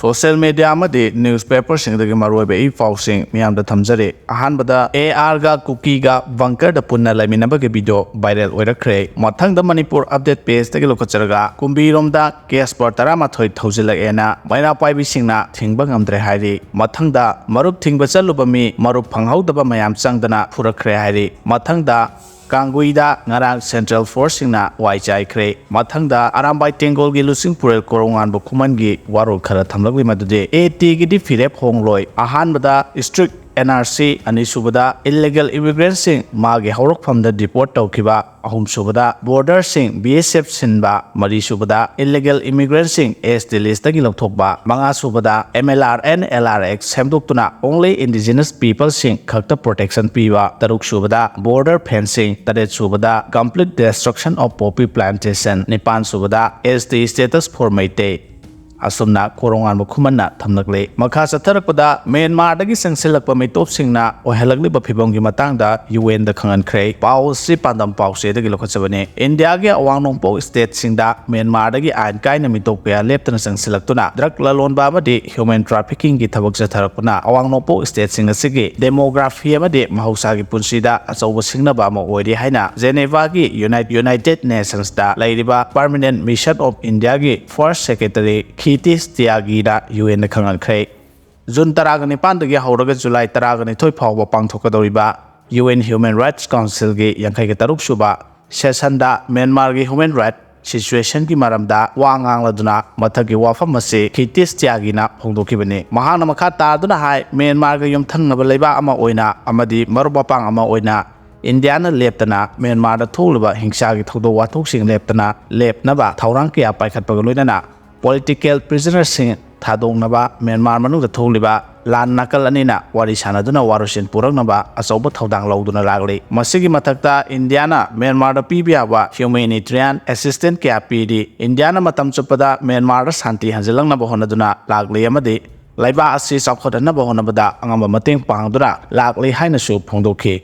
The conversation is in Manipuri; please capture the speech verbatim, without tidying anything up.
Social media ꯑꯃꯗꯤ newspaperꯁꯤꯡꯗꯒꯤ ꯃꯔꯨꯑꯣꯏꯕ ꯏ ꯄꯥꯎꯁꯤꯡ ꯃꯤꯌꯥꯝꯗ ꯊꯝꯖꯔꯤ꯫ ꯑꯍꯥꯟꯕꯗ ARꯒ ꯀꯨꯀꯤꯒ bunkerꯗ ꯄꯨꯟꯅ ꯂꯩꯃꯤꯟꯅꯕꯒꯤ video viral ꯑꯣꯏꯔꯛꯈ꯭ꯔꯦ꯫ ꯃꯊꯪꯗ Manipur Update pageꯇꯒꯤ ꯂꯧꯈꯠꯆꯔꯒ ꯀꯨꯝꯕꯤꯔꯣꯝꯗ case per ꯇꯔꯥꯃꯥꯊꯣꯏ ꯊꯧꯖꯤꯜꯂꯛꯑꯦꯅ ꯃꯩꯔꯥ ꯄꯥꯏꯕꯤꯁꯤꯡꯅ ꯊꯤꯡꯕ ꯉꯝꯗ꯭ꯔꯦ ꯍꯥꯏꯔꯤ꯫ ꯃꯊꯪꯗ ꯃꯔꯨꯞ ꯊꯤꯡꯕ ꯆꯠꯂꯨꯕ ꯃꯤ ꯃꯔꯨꯞ ꯐꯪꯍꯧꯗꯕ ꯃꯌꯥꯝ ꯆꯪꯗꯅ ꯐꯨꯔꯛꯈ꯭ꯔꯦ ꯍꯥꯏꯔꯤ꯫ ꯃꯊꯪꯗ ꯀꯥꯡꯒꯨꯏꯗ ꯉꯔꯥꯡ central forceꯁꯤꯡꯅ ꯋꯥꯏ ꯆꯥꯏꯈ꯭ꯔꯦ꯫ ꯃꯊꯪꯗ ꯑꯔꯥꯝꯕꯥꯏ ꯇꯦꯡꯒꯣꯜꯒꯤ ꯂꯨꯆꯤꯡ ꯄꯨꯔꯦꯜ ꯀꯣꯔꯧꯉꯥꯟꯕ ꯈꯨꯃꯟꯒꯤ ꯋꯥꯔꯣꯜ ꯈꯔ ꯊꯝꯂꯛꯂꯤ, ꯃꯗꯨꯗꯤ ATꯒꯤꯗꯤ ꯐꯤꯔꯦꯞ ꯍꯣꯡꯂꯣꯏ꯫ ꯑꯍꯥꯟꯕꯗ strict NRC, ꯑꯅꯤꯁꯨꯕꯗ illegal immigrantꯁꯤꯡ ꯃꯥꯒꯤ ꯍꯧꯔꯛꯐꯝꯗ deport ꯇꯧꯈꯤꯕ, ꯑꯍꯨꯝꯁꯨꯕꯗ borderꯁꯤꯡ BSF ꯁꯤꯟꯕ, ꯃꯔꯤꯁꯨꯕꯗ illegal immigrantꯁꯤꯡ ST listꯇꯒꯤ ꯂꯧꯊꯣꯛꯄ, ꯃꯉꯥꯁꯨꯕꯗ MLR and LRX ꯁꯦꯝꯗꯣꯛꯇꯨꯅ only indigenous peopleꯁꯤꯡ ꯈꯛꯇ protection ꯄꯤꯕ, ꯇꯔꯨꯛꯁꯨꯕꯗ border fencing, ꯇꯔꯦꯠꯁꯨꯕꯗ complete destruction of poppy plantation, ꯅꯤꯄꯥꯟꯁꯨꯕꯗ ST status for Meitei. ꯑꯁꯨꯝꯅ ꯀꯣꯔꯧꯉꯥꯟꯕ ꯈꯨꯃꯟꯅ ꯊꯝꯂꯛꯂꯤ꯫ ꯃꯈꯥ ꯆꯠꯊꯔꯛꯄꯗ ꯃ꯭ꯌꯥꯟꯃꯥꯔꯗꯒꯤ ꯆꯪꯁꯤꯜꯂꯛꯄ ꯃꯤꯇꯣꯞꯁꯤꯡꯅ ꯑꯣꯏꯍꯜꯂꯛꯂꯤꯕ ꯐꯤꯕꯝꯒꯤ ꯃꯇꯥꯡꯗ UNꯗ ꯈꯪꯍꯟꯈ꯭ꯔꯦ꯫ ꯄꯥꯎ ꯑꯁꯤ ꯄꯥꯟꯗꯝ ꯄꯥꯎꯆꯦꯗꯒꯤ ꯂꯧꯈꯠꯆꯕꯅꯤ꯫ ꯏꯟꯗꯤꯌꯥꯒꯤ ꯑꯋꯥꯡ ꯅꯣꯡꯄꯣꯛ stateꯁꯤꯡꯗ ꯃ꯭ꯌꯥꯟꯃꯥꯔꯗꯒꯤ ꯑꯥꯏꯟ ꯀꯥꯏꯅ ꯃꯤꯇꯣꯞ ꯀꯌꯥ ꯂꯦꯞꯇꯅ ꯆꯪꯁꯤꯜꯂꯛꯇꯨꯅ drug ꯂꯂꯣꯟꯕ ꯑꯃꯗꯤ human traffickingꯒꯤ ꯊꯕꯛ ꯆꯠꯊꯔꯛꯄꯅ ꯑꯋꯥꯡ ꯅꯣꯡꯄꯣꯛ stateꯁꯤꯡ ꯑꯁꯤꯒꯤ demography ꯑꯃꯗꯤ ꯃꯍꯧꯁꯥꯒꯤ ꯄꯨꯟꯁꯤꯗ ꯑꯆꯧꯕ ꯁꯤꯡꯅꯕ ꯑꯃ ꯑꯣꯏꯔꯤ ꯍꯥꯏꯅ Genevaꯒꯤ Unite-, United Nationsꯇ ꯂꯩꯔꯤꯕ Permanent Mission of Indiaꯒꯤ first secretary ꯈꯤꯇꯤꯁ ꯇꯤꯌꯥꯒꯤꯅ UNꯗ ꯈꯪꯍꯟꯈ꯭ꯔꯦ꯫ ꯖꯨꯟ ꯇꯔꯥꯒ ꯅꯤꯄꯥꯟꯗꯒꯤ ꯍꯧꯔꯒ ꯖꯨꯂꯥꯏ ꯇꯔꯥꯒ ꯅꯤꯊꯣꯏ ꯐꯥꯎꯕ ꯄꯥꯡꯊꯣꯛꯀꯗꯧꯔꯤꯕ UN Human Rights Councilꯒꯤ ꯌꯥꯡꯈꯩꯒ ꯇꯔꯨꯛ ꯁꯨꯕ sessionꯗ ꯃ꯭ꯌꯥꯟꯃꯥꯔꯒꯤ human right situationꯒꯤ ꯃꯔꯝꯗ ꯋꯥ ꯉꯥꯡꯂꯗꯨꯅ ꯃꯊꯛꯀꯤ ꯋꯥꯐꯝ ꯑꯁꯤ ꯈꯤꯇꯤꯁ ꯇꯤꯌꯥꯒꯤꯅ ꯐꯣꯡꯗꯣꯛꯈꯤꯕꯅꯤ꯫ ꯃꯍꯥꯛꯅ ꯃꯈꯥ ꯇꯥꯗꯨꯅ ꯍꯥꯏ, ꯃ꯭ꯌꯥꯟꯃꯥꯔꯒ ꯌꯨꯝꯊꯪꯅꯕ ꯂꯩꯕꯥꯛ ꯑꯃ ꯑꯣꯏꯅ ꯑꯃꯗꯤ ꯃꯔꯨꯞ ꯃꯄꯥꯡ ꯑꯃ ꯑꯣꯏꯅ ꯏꯟꯗꯤꯌꯥꯅ ꯂꯦꯞꯇꯅ ꯃ꯭ꯌꯥꯟꯃꯥꯔꯗ ꯊꯣꯛꯂꯤꯕ ꯍꯤꯡꯁꯥꯒꯤ ꯊꯧꯗꯣꯛ ꯋꯥꯊꯣꯛꯁꯤꯡ ꯂꯦꯞꯇꯅ ꯂꯦꯞꯅꯕ ꯊꯧꯔꯥꯡ ꯀꯌꯥ ꯄꯥꯏꯈꯠꯄꯒ ꯂꯣꯏꯅꯅ political prisonerꯁꯤꯡ ꯊꯥꯗꯣꯛꯅꯕ, ꯃ꯭ꯌꯥꯟꯃꯥꯔ ꯃꯅꯨꯡꯗ ꯊꯣꯛꯂꯤꯕ ꯂꯥꯟ ꯅꯥꯀꯜ ꯑꯅꯤꯅ ꯋꯥꯔꯤ ꯁꯥꯟꯅꯗꯨꯅ ꯋꯥꯔꯣꯏꯁꯤꯟ ꯄꯨꯔꯛꯅꯕ ꯑꯆꯧꯕ ꯊꯧꯗꯥꯡ ꯂꯧꯗꯨꯅ ꯂꯥꯛꯂꯤ꯫ ꯃꯁꯤꯒꯤ ꯃꯊꯛꯇ ꯏꯟꯗꯤꯌꯥꯅ ꯃ꯭ꯌꯥꯟꯃꯥꯔꯗ ꯄꯤꯕ ꯌꯥꯕ humanitarian assistance ꯀꯌꯥ ꯄꯤꯔꯤ꯫ ꯏꯟꯗꯤꯌꯥꯅ ꯃꯇꯝ ꯆꯨꯞꯄꯗ ꯃ꯭ꯌꯥꯟꯃꯥꯔꯗ ꯁꯥꯟꯇꯤ ꯍꯟꯖꯤꯜꯂꯛꯅꯕ ꯍꯣꯠꯅꯗꯨꯅ ꯂꯥꯛꯂꯤ ꯑꯃꯗꯤ ꯂꯩꯕꯥꯛ ꯑꯁꯤ ꯆꯥꯎꯈꯠꯍꯟꯅꯕ ꯍꯣꯠꯅꯕꯗ ꯑꯉꯝꯕ ꯃꯇꯦꯡ ꯄꯥꯡꯗꯨꯅ ꯂꯥꯛꯂꯤ ꯍꯥꯏꯅꯁꯨ ꯐꯣꯡꯗꯣꯛꯈꯤ꯫